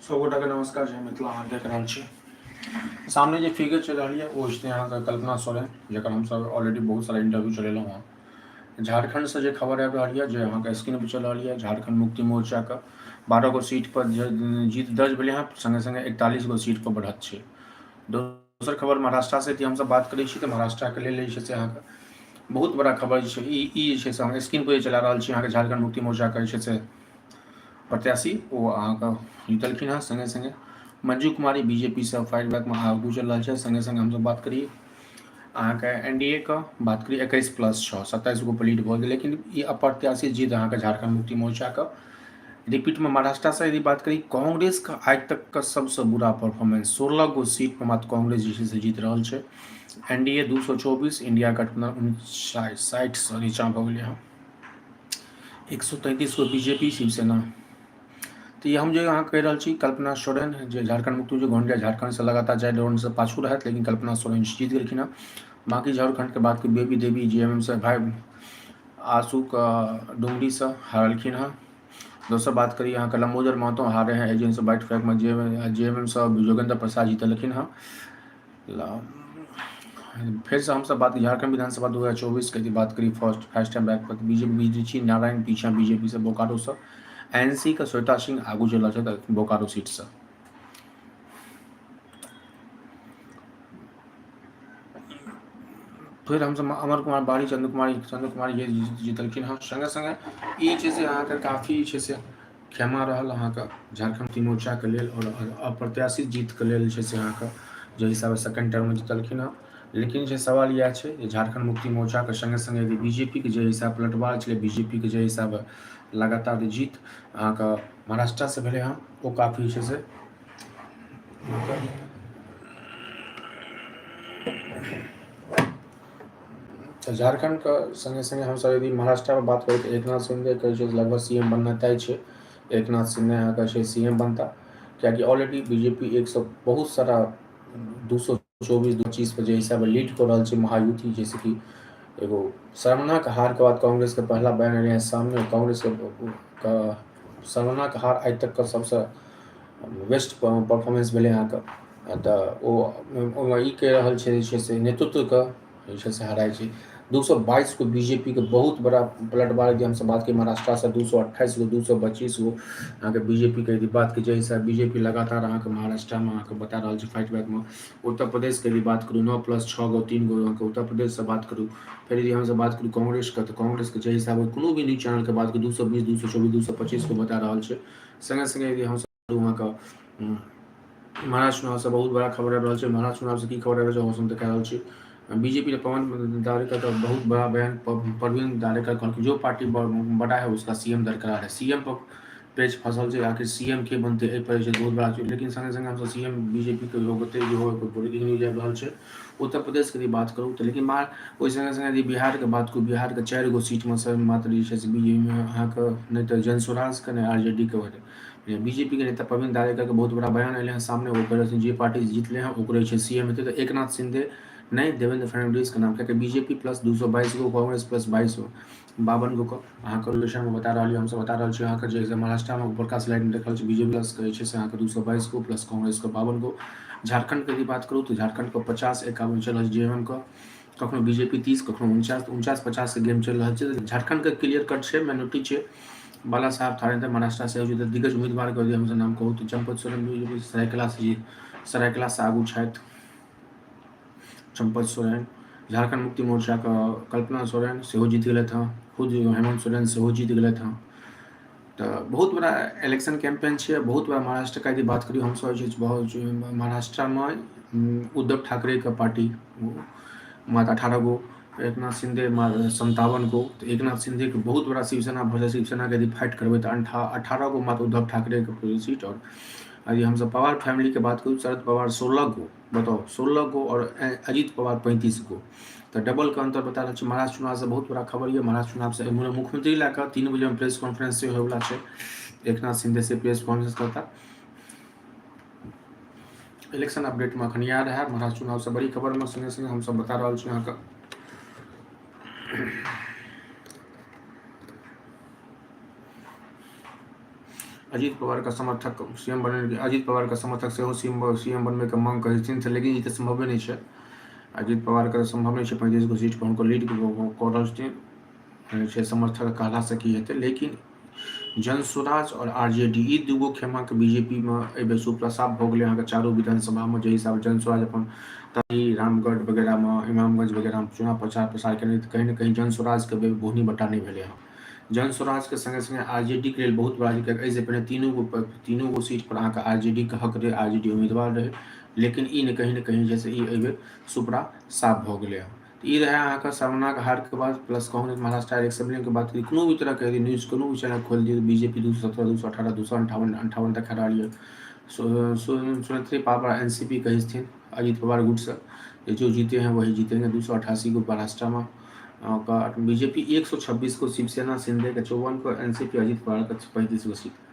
सब गोटा के नमस्कार, जय मिथिला। अहाँ देख रहल छी सामने जे फिगर चलि रहल यऽ ओ छै अहाँके कल्पना सोरेन, जकर हमसब ऑलरेडी बहुत सारा इंटरव्यू चलेलहुँ हँ। झारखण्डसँ जे खबर आबि रहल यऽ, जे अहाँके स्क्रीन पर चलि रहल यऽ, झारखण्ड मुक्ति मोर्चाके 12 गो सीट पर जीत दर्ज भेलै हँ, सङ्गे सङ्गे 41 गो सीट पर बढ़त छै। दोसर खबर महाराष्ट्रासँ यदि हमसब बात करै छी तऽ महाराष्ट्राके लेल जे छै से अहाँके बहुत बड़ा खबर जे छै ई ई जे छै से अहाँ स्क्रीन पर जे चला रहल छी, अहाँके झारखण्ड मुक्ति मोर्चाके जे छै से प्रत्याशी ओ अहाँके जीतलखिन हँ। सङ्गे सङ्गे मंजू कुमारी बी जे पी सँ फाइट बैकमे आगू चलि रहल छथि। सङ्गे सङ्गे हमसब बात करी अहाँके एन डी ए के बात करी, 21 प्लस 6, 27 गो लीड भऽ गेल, लेकिन ई अप्रत्याशित जीत अहाँके झारखण्ड मुक्ति मोर्चाके। रिपीटमे महाराष्ट्रसँ यदि बात करी, कांग्रेसके आइ तकके सबसँ बुरा परफॉर्मेंस, 16 गो सीट पर मात्र कांग्रेस जे छै से जीत रहल छै। एन डी ए 224, इंडिया गठबंधन 59, 60सँ नीचाँ भऽ गेलै हँ, 133 गो बीजेपी शिवसेना। तऽ ई हम जे अहाँ कहि रहल छी, कल्पना सोरेन जे झारखण्ड मुक्ति जे गोंडिया झारखण्डसँ लगातार चारि राउंडसँ पाछू रहथि, लेकिन कल्पना सोरेन जीत गेलखिन हँ। बाँकी झारखण्डके बात करी, बेबी देवी जे एम एम सँ भाय आशूके डुमरीसँ हारलखिन हँ। दोसर बात करी अहाँके, लम्बोदर महतो हारे हैं एजेंट बाइट फैकमे, जे जे एम एम सँ योगेंद्र प्रसाद जीतलखिन हँ। फेरसँ हमसब बात झारखण्ड विधानसभा 2024के यदि बात करी, फर्स्ट फर्स्ट टाइम बैक पर बीजेपी छी नारायण पीछा बीजेपी से बोकारोसँ, एन सी के श्वेता सिंह आगू चलि रहल छथि बोकारो सीटसँ। फेर हमसब अमर कुमार बारी, चंद्र कुमारी, चंद्र कुमारी जीतलखिन हँ। सङ्गे सङ्गे ई छै से अहाँके काफी छै से खेमा रहल अहाँके झारखण्ड मुक्ति मोर्चाके लेल आओर अप्रत्याशित जीतके लेल जे छै से अहाँके जाहि हिसाबे सेकेंड टर्ममे जीतलखिन हँ। लेकिन जे सवाल इएह छै जे झारखण्ड मुक्ति मोर्चाके सङ्गे सङ्गे यदि बी जे पी के जे हिसाब पलटवार छलै, बी जे पी के जे हिसाबे लगातार जीत अहाँके महाराष्ट्रसँ भेलै हँ, ओ काफी जे छै से तऽ झारखण्डके सङ्गे सङ्गे हमसभ यदि महाराष्ट्रमे बात करी तऽ एकनाथ शिंदेके जे लगभग सी एम बननाइ तय छै। एकनाथ शिंदे अहाँके छै सी एम बनता, कियाकि ऑलरेडी बी जे पी एक सए बहुत सारा 224, 25 पर जे हिसाबे लीड कऽ रहल छै महायुति। जैसे कि एगो शर्मनाक हारके बाद कांग्रेसके पहला बयान एलै हँ सामने। कांग्रेसके शर्मनाक हार आइ तकके सबसँ बेस्ट परफॉर्मेंस भेलै अहाँके। तऽ ओ ओहिमे ई कहि रहल छै जे छै से नेतृत्वके जे छै से हराइ छै। 222 गो बी जे पी के बहुत बड़ा पलटवार। यदि हमसब बात करी महाराष्ट्रसँ, 228 गो, 225 गो अहाँके बी जे पी के यदि बात की, जाहि हिसाब बी जे पी लगातार अहाँके महाराष्ट्रमे अहाँके बता रहल छै फाइट बैकमे। उत्तर प्रदेशके यदि बात करू, 9 प्लस 6 गो, 3 गो अहाँके उत्तर प्रदेशसँ बात करू। फेर यदि हमसब बात करू कांग्रेसके, तऽ कांग्रेसके जाहि हिसाबे कोनो भी न्यूज चैनलके बात करू, 220, 224, 225 गो बता रहल छै। सङ्गे सङ्गे यदि हमसब अहाँके महाराष्ट्र चुनावसँ बहुत बड़ा खबर आबि रहल छै। महाराष्ट्र चुनावसँ की खबर आबि रहल छै, हम देखा रहल छी। बीजेपी ने पवन दारेकर का बहुत बड़ा बयान। प्रवीण दारेकर कहलखिन, जो पार्टी बड़ा है उसका सीएम दरकरार है। सीएम पर पेच फसल छै, आखिर सीएम के बनतै, एहि पर जे बहुत बड़ा छै। लेकिन संगे संगे हमसब सीएम बीजेपी के होते जे हो, ब्रेकिंग न्यूज आबि रहल छै। उत्तर प्रदेशके यदि बात करू तऽ, लेकिन ओहि संगे संगे यदि बिहारके बात करू, बिहारके चारि गो सीटमे से मात्र जे छै से बीजेपी अहाँके नहि तऽ जन स्वराजके नहि आर जे डी के भेटै। बीजेपी के नेता प्रवीण दारेकर के बहुत बड़ा बयान एलै हँ सामने। ओ कहै रहथिन, जे पार्टी जीतले हँ ओकरे छै सीएम हेतै, तऽ एकनाथ शिंदे नहि, देवेंद्र फडणवीस के नाम, कियाकि बीजेपी प्लस 222 गो, कांग्रेस प्लस 22 गो, 52 गो के अहाँके रिलेशनमे बता रहल यऽ। हमसब बता रहल छी अहाँके जे महाराष्ट्रमे ऊपरका स्लाइडमे देख रहल छी, बीजेपी प्लस के जे छै से अहाँके 222 गो प्लस कांग्रेसके 52 गो। झारखण्डके यदि बात करू तऽ झारखण्डके 50-51 चलि रहल छै जे एम के, कखनो बीजेपी 30, कखनो 49, 49-50के गेम चलि रहल छै। झारखण्डके क्लियर कट छै, माइनॉरिटी छै बाला साहब ठाकरे। महाराष्ट्र से दिग्गज उम्मीदवारके यदि हमसब नाम कहू तऽ चंपत सोरेन बीजेपी सरायकला से, सरायकला से आगू छथि चंपत सोरेन। झारखंड मुक्ति मोर्चाके कल्पना सोरेन सेहो जीत गेलथि हँ, खुद हेमंत सोरेन सेहो जीत गेलथि हँ। तऽ बहुत बड़ा इलेक्शन कैंपेन छै, बहुत बड़ा। महाराष्ट्रके यदि बात करी हमसब जे बहुत महाराष्ट्रमे उद्धव ठाकरेके पार्टी मात्र 18 गो, एकनाथ शिंदे 57 गो। तऽ एकनाथ शिंदेके बहुत बड़ा शिवसेना भऽ जाइ, शिवसेनाके यदि फाइट करबै तऽ 18 गो मात्र उद्धव ठाकरेके सीट। आओर यदि हमसब पवार फैमिलीके बात करू, शरद पवार 16 गो, बताउ, 16 गो आओर अजित पवार 35 गो, तऽ डबलके अन्तर बता रहल छी। महाराष्ट्र चुनावसँ बहुत बड़ा खबर यऽ। महाराष्ट्र चुनावसँ मुख्यमंत्री लए कऽ 3 बजेमे प्रेस कॉन्फ्रेंस सेहो होयवला छै। एकनाथ शिंदे से प्रेस कॉन्फ्रेंस करता। इलेक्शन अपडेटमे अखन इएह रहए महाराष्ट्र चुनावसँ बड़ी खबरमे। सङ्गे सङ्गे हमसब बता रहल छी अहाँके अजीत पवारके समर्थक सी एम बने, अजीत पवारके समर्थक सेहो सी एम बनबैके माँग करै छथिन, लेकिन ई तऽ सम्भवे नहि छै। अजीत पवारके सम्भव नहि छै। 35 गो सीट पर हुनकर लीड कऽ रहल छथिन छै। समर्थक कहलासँ की हेतै? लेकिन जनसुराज आओर आरजेडी, ई दूगो खेमाके बीजेपीमे एहिबेर सुप्रसाद भऽ गेलै अहाँके चारू विधानसभामे। जाहि हिसाबसँ जनसुराज अपन रामगढ़ वगैरहमे, इमामगंज वगैरहमे चुनाव प्रचार प्रसार केने, तऽ कहीं ने कहीं जनसुराजके बोहनी बट्टा नहि भेलै हँ। जनसुराजके सङ्गे सङ्गे आरजेडीके लेल बहुत बड़ा, एहिसँ पहिने तीनू गो सीट पर अहाँके आरजेडीके हक रहै, आरजेडी उम्मीदवार रहै, लेकिन ई ने कहीं ने कहीं जैसे ई एहिबेर सुपड़ा साफ भऽ गेलै हँ। तऽ ई रहै अहाँके सामनाके हारके बाद, प्लस कांग्रेस महाराष्ट्र असेंबलीके बात करी। कोनो भी तरहके यदि न्यूज, कोनो भी चैनल खोलि दियौ, बीजेपी 217, 218, 258, 58 देखा रहल यऽ। सुनेत्री पवार एनसीपी कहै छथिन अजीत पवार गुटसँ, जो जीते हैं वही जीतेंगे। 288 गो महाराष्ट्रमे बीजेपी, 126 को शिवसेना शिंदे के, 54 को एनसीपी अजीत पवार के, 35 गो सीट।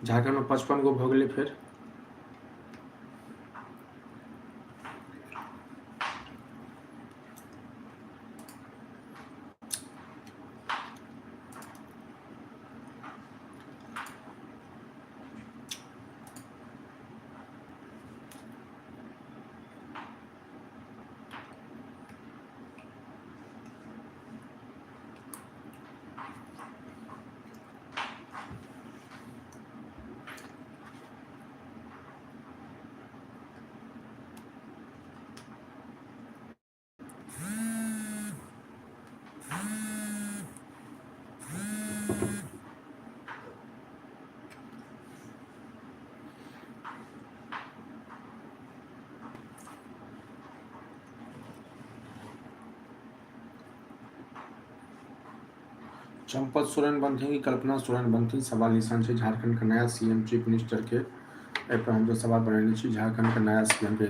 झारखण्डमे 55 गो भऽ गेलै फेर। चंपत सोरेन बनथिन कि कल्पना सोरेन बनथिन, सवाल निशान छै। झारखंड के नया सीएम, चीफ मिनिस्टर के एहिपर हमसब सवाल बनेने छी। झारखंड के नया सीएम के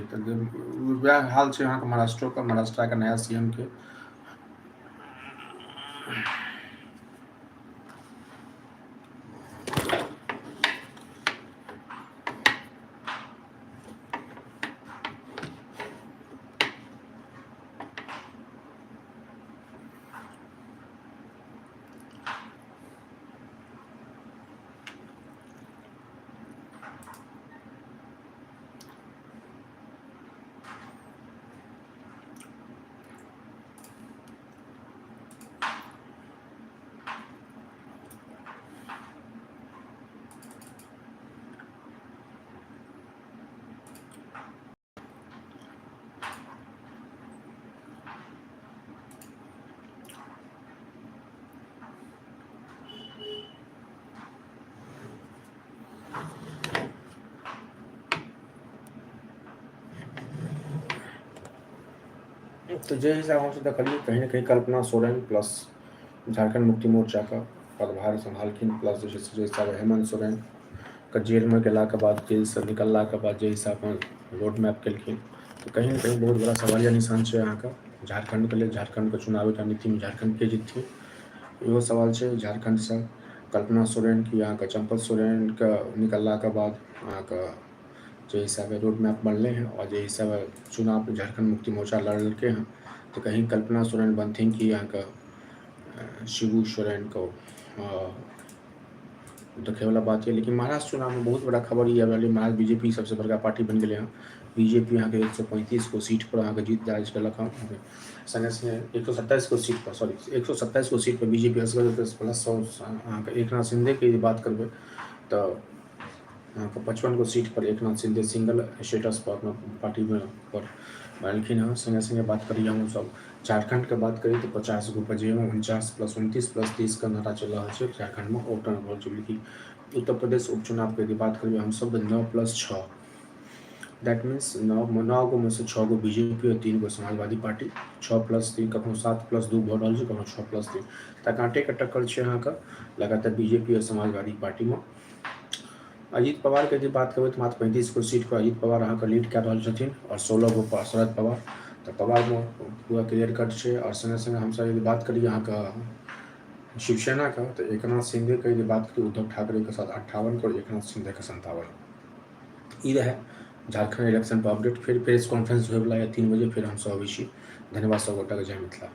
वएह हाल छै अहाँके महाराष्ट्रोके, महाराष्ट्रके नया सीएम के। तऽ जे हिसाब हमसब देखलियै, कहीं ने कहीं कल्पना सोरेन प्लस झारखंड मुक्ति मोर्चाके पदभार सम्हालखिन, प्लस जे छै से जे हिसाब हेमन्त सोरेनके जेलमे गेलाके बाद, जेलसँ निकललाके बाद जे हिसाबमे रोड मैप केलखिन, तऽ कहीं ने कहीं बहुत बड़ा सवालिया निशान छै अहाँके झारखण्डके लेल। झारखण्डके चुनावी रणनीतिमे झारखण्ड के जीतथिन, इहो सवाल छै। झारखण्डसँ कल्पना सोरेन कि अहाँके चम्पत सोरेनके निकललाके बाद अहाँके जे हिसाबे रोड मैप बनलै हँ आओर जे हिसाबे चुनाव झारखण्ड मुक्ति मोर्चा लड़लकै हँ, तऽ कहीं कल्पना सोरेन बनथिन कि अहाँके शिबू सोरेनके, देखैवला बात यऽ। लेकिन महाराष्ट्र चुनावमे बहुत बड़ा खबर ई आबि रहलै, महाराष्ट्र बीजेपी सबसँ बड़का पार्टी बनि गेलै हँ। बीजेपी अहाँके 135 गो सीट पर अहाँके जीत दर्ज केलक हँ। सङ्गे सङ्गे 127 गो सीट पर, सॉरी, 127 गो सीट पर बीजेपी असगर प्लस 100 अहाँके एकनाथ शिंदेके यदि बात करबै तऽ अहाँके 55 गो सीट पर एकनाथ शिंदे सिंगल स्टेटस पर अपना पार्टीमे पर बनेलखिन हँ। सङ्गे सङ्गे बात करी हमसभ झारखण्डके बात करी तऽ 50 गो पर, जाहिमे 49 प्लस 29 प्लस 30के नारा चलि रहल छै झारखण्डमे, ओ रहल छै। लेकिन उत्तर प्रदेश उपचुनावके यदि बात करबै हमसभ तऽ 9 प्लस 6 That means 9 गो मे से 6 गो बीजेपी आओर 3 गो समाजवादी पार्टी। 6 प्लस 3, कखनो 7 प्लस 2 भऽ रहल छै, कखनो 6 प्लस 3। तऽ काँटेके टक्कर छै अहाँके लगातार बीजेपी आओर समाजवादी पार्टीमे। अजीत पवारके जे बात करबै तऽ मात्र 35 गो सीटपर अजीत पवार अहाँके लीड कए रहल छथिन आओर 16 गो पर शरद पवार। तऽ पवारमे पूरा क्लियर कट छै। आओर सङ्गे सङ्गे हमसभ यदि बात करी अहाँके शिवसेनाके, तऽ एकनाथ शिंदेके यदि बात करी उद्धव ठाकरेके साथ 58 और एकनाथ शिंदेके 57। ई रहै झारखंड इलेक्शन पर अपडेट। फेर प्रेस कॉन्फ्रेंस होयवला यऽ 3 बजे, फेर हमसभ अबै छी। धन्यवाद सब गोटाके, जय मिथिला।